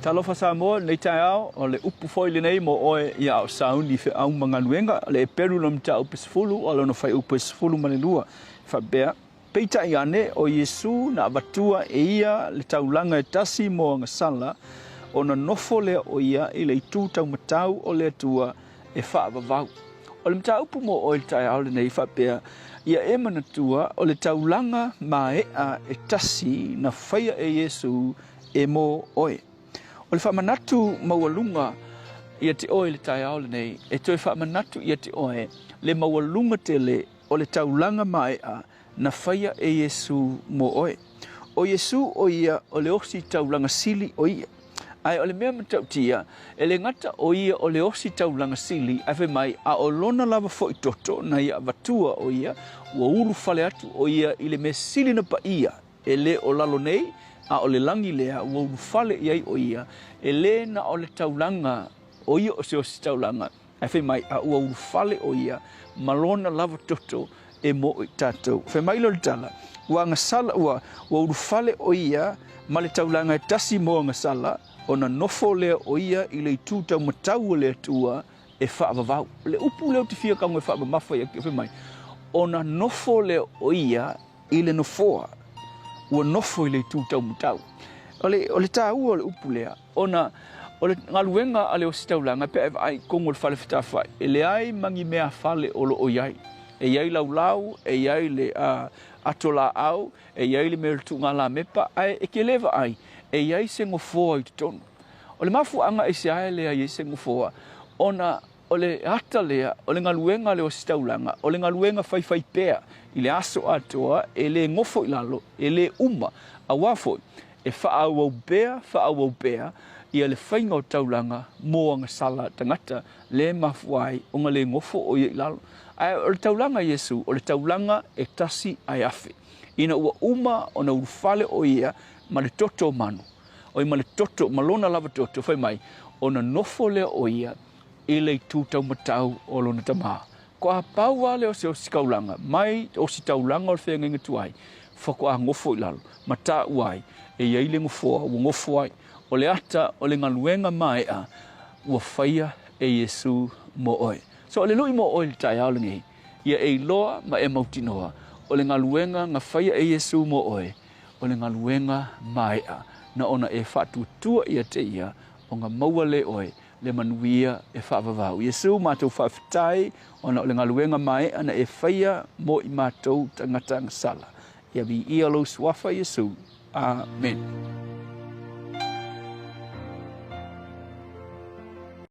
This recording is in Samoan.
Talofa Samoa, lenei taeao, o le upu foi lenei mo oe ia a o sauni i feau ma galuega, o le Eperu lona mataupu e 10, o lona fuaiupu e 12, e faapea, Peitai ane, o Iesu na avatua e ia le taulaga e tasi mo agasala, ona nofo lea o ia i le itu taumatau o le Atua e faavavau. O le mataupu mo oe i le taeao lenei e faapea, Ia e manatua, o le taulaga maea e tasi na faia e Iesu e mo oe. O le faamanatu maualuga ia te oe i le taeao lenei, e toe faamanatu ia te oe le maualuga tele o le taulaga maea na faia e Iesu mo oe. O Iesu o ia o le osi taulaga sili o ia. Ae o le mea matautia, e le gata o ia o le osi taulaga sili, ae fai mai, a o lona lava foi toto na ia avatua o ia, ua ulufale atu o ia i le mea sili na paia, e le o lalo nei, a o le lagi lea ua ulufale i ai o ia, e le na o le taulaga o ia o se ositaulaga, ae fai mai, a ua ulufale o ia ma lona lava toto e mo i tatou. Fai mai lea o le tala, ua agasala, ua, ua ulufale o ia ma le taulaga e tasi mo agasala, ona nofo lea o ia i le itu taumatau o le Atua e faavavau. O le upu lea ou te fia tago e faamamafa ia te, fai mai, ona nofo lea o ia i le nofoa, ua nofo i le itu taumatau. O le, o le taua o le upu lea, ona o le galuega a le ositaulaga pe a e vaai i totonu o le fale fetafai, e leai ma ni mea fale o lo o i ai. E i ai laulau, e i ai le ato laau, e i ai le mea o le tuuga lamepa, ae e te le vaai, e i ai se nofoa i totonu. O le mafuaaga aisea e leai ai se nofoa, ona O le ata lea, o le galuega a le ositaulaga, o le galuega faifaipea i le aso atoa, e le nofo i lalo, e le uma, auā foi, e faaauau pea, faaauau pea ia le faiga o taulaga mo agasala tagata, lea e mafua ai ona le nofo o ia i lalo. Ae o le taulaga a Iesu, o le taulaga e tasi ae afe. Ina ua uma ona ulufale o ia ma le toto o manu, oi ma le toto, ma lona lava toto, fai mai, ona nofo lea o ia i le itu taumatau o lona tama. Koa pau lava lea o se ositaulaga, mai ositaulaga o le feagaiga tuai, faatoa nofo i lalo, ma taua ai, e i ai le nofoa ua nofo ai. O le ata o le galuega maea ua faia e Iesu mo oe. So o le lui mo oe i le taeao lenei, ia e iloa ma e mautinoa, o le galuega na faia e Iesu mo oe, o le galuega maea na ona e faatuatua ia te ia, ona maua le oe le manuia e faavavau. Iesu, matou faafetai ona o le galuega maea na e faia mo i matou tagata agasala. Ia viia lou suafa Iesu. Amen.